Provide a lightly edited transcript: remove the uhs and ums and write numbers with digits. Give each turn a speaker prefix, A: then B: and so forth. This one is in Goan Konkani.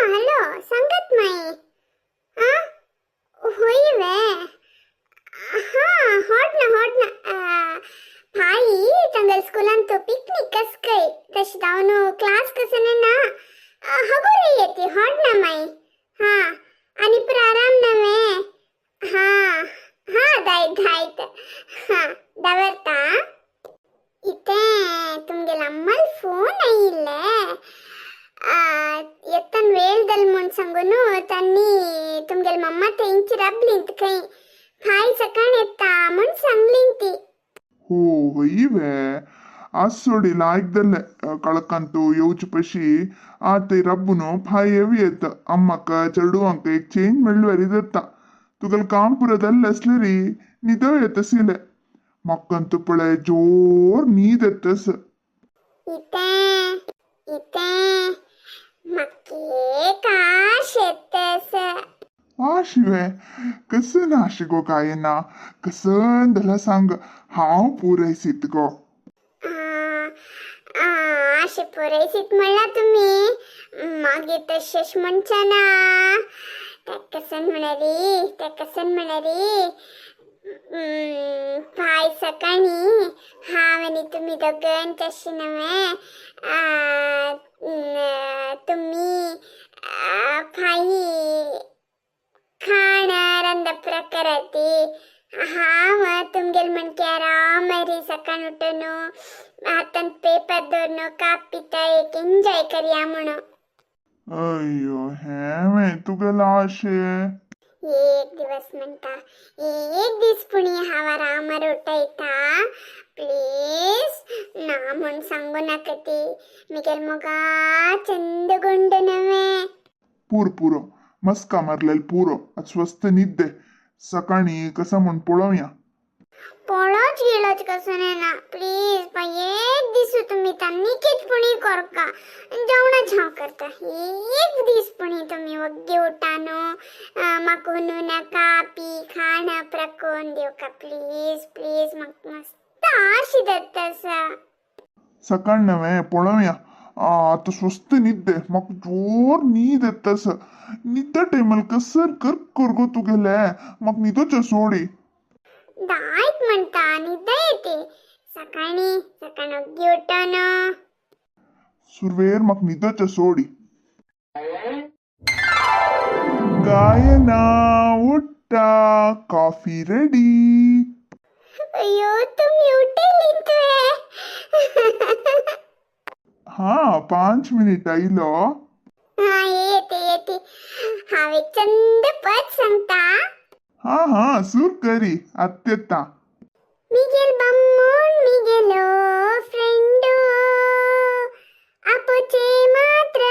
A: हॅलो सांगात माई. आ होय वे. हां हॉट ना हॉट ना. भाई तांगेल स्कुलान तो पिकनीक कस काय तशें जावन क्लास कसं ना हगुर येते हॉट ना माई. हां आणि प्राराम नव्हे. हां हां दायत दायत. हां दवरता. इथे तुमगेल अम्मल फोन आयिल्ले ಎತ್ತನ್ ವೇಳ್ದಲ್ ಮುನ್ ಸಂಗುನು ತನ್ನಿ तुमगेल मम्मा तेंची रबलिंत खंय भाई सकाळ येता म्हण सांगलिंती.
B: हो वय वे आसोडी लायकदल्ले कळकंतू येवचे पशी आते रब्बुನು फाय येवी येत अम्मक चेडुवांक एक चेंज मेळ्ळुवरी दत्ता तुगेल काम पुरदल्ले असलेरी निदव येत सिले मक्कंतु पळे जोर नीद येतस.
A: इथे इथे मक्के काश येतस.
B: आ शिवे कसं ना गो काय ना कसं दला सांग हांव पुरयसीत गो.
A: अशें पुरयसीत म्हणला तुमी मागीर तशेंच म्हणचे ना तेका कसन म्हणरी तेका कसन म्हणरी फाय सकाळी हांव आनी तुमी दोगांय तशें नव्हे तुमी फाई खाण रांदप कराती हांव तुमगेल म्हणके आराम री सकाळ उठून हातान पेपर दवरून काप पिता एक एन्जॉय करया म्हणून.
B: अय्यो हें तुगेलें अशें.
A: एक दिवस म्हणटा एक दीस पुणी हांव आरामार उठयता प्लीज ना म्हूण सांगू नाका ती मिगेल मोगा चंद गुंड नव्हे.
B: पूर पुरो मस्का मारलेल पुरो आत स्वस्त निद्दे सकाळी कसं म्हण पळोवया.
A: पळोच गेलोच कसं ना प्लीज पण एक दीस तुम्ही तन्नीकीच पुणी करका जेवणाच हांव करता एक दीस पुणी तुमी वग्गी उठानो म्हाका नाका पी खाण प्रकोन दिवका प्लीज प्लीज म्हाका मस्त आशी दत्ता.
B: सकाळ नव्हे पळोवया आतां स्वस्त निद्दे म्हाका जोर न्हीद येता. न्हिद्दा टायमार कसर कर कर गो तुगेले म्हाका न्हिदोच सोडी.
A: दायत म्हणटा न्हिद येते सकाळी सकाळी वग्गी उठानो.
B: सुरवेर म्हाका न्हिदोच सोडी. गायना उठ्ठा कॉफी रेडी.
A: अय्यो तुम्ही उठेली तुवें.
B: हा 5 मिनिट आयलो.
A: हा येते येते हांव एक चंद पद सांगता.
B: हा हा सूर करी आत्तेता.
A: मिगेल बम्मून मिगेलो फ्रेंडो आपोचे मात्र